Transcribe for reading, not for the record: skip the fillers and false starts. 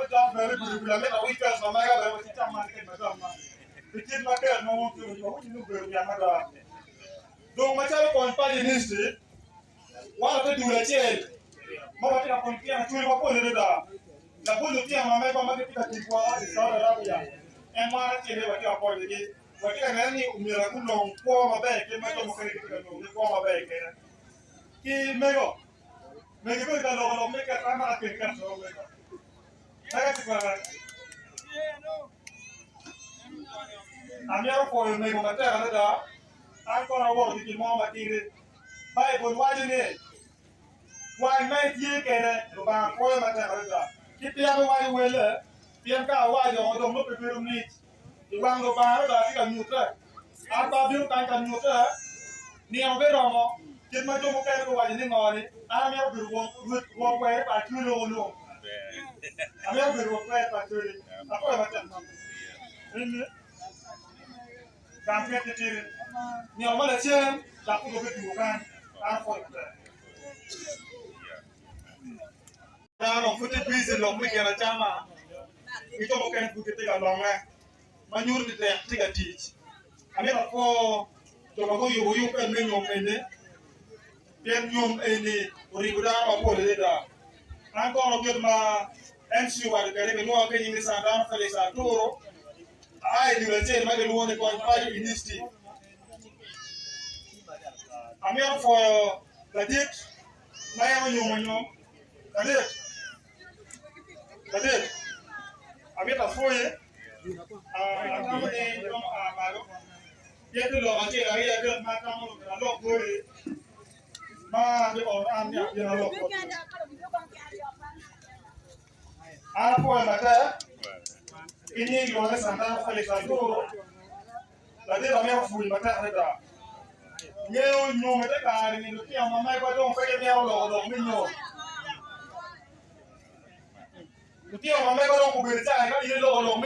cam bene gudo lamit awic kas ma mega bene waci cam man kec ma cam man. Pi kit ma tek ma wun tye wawinyo ni obedo yat mada. Dong macalo Kony Paco Ministry, wan watye dul acel ma watye ka konyo tyen acwali mapol adada. Labol lutino ma megwa ma gitye ka tic woko i Saudi Arabia, en wan acel aye watye ka konyogi. Watye ka neno ni omyero gunong kwo maber kit ma jo mukene gitye ka nongo ki kwo maber kwede. Ki mego, mego ibedo ka loko lok me keto an maka kel keto mego. Mega ci kwena. Amito pwoyo mego matek adada. An kono awoto ki gin mo matidi. Baibul waco ni, Wang ma itye kwede, Lubanga pwoyo matek adada. Ki peya me waco welle, pien ka awaco oko dong nongo pe bedo mic. I wang Lubanga adada atye ka nyute. An pe abino kany ka nyute nino biromo kit ma jo mukene guwaco ni ngo-ni, an amito bedo rwot kwer pa Acholi o lung. Amito bedo rwot kwer pa Acholi. Apwoyo matek. Eni gang ket titidi. Nino ma lacen dok pud wabidwogo kany. An apwoyo matek. Dano pud tye bici lok me gin acama ki jo mukene pud gitye ka longe ma nyuto ni tek tye ka tic. Amito apwo jo ma guyubo yub eni me nyom eni pien nyom eni oribo dano mapol adada. An kono kit ma MC owaco kwede kilwonga ki nying ni Sandano Felix Aturo aa i dul acel ma kilwongo ni Kony Paco Initiative. Amito pwoyo ladit ma en onyomo nyom ladit ladit amito apwoye atamo ni romo a malo pien tye lok acel aryo adek ma atamo ni myero alok boti ma atye ka oro an ni abin alok boti an apwoyo matek ki nying lwonge Santana Felix Aturo Ladit amito pwony matek adada. Ngeyo nyom i te kare-ni lutino ma megwa dong pe gimito loko lok me nyom. Lutino ma megwa dong gubedo caa ka in iloko lok me.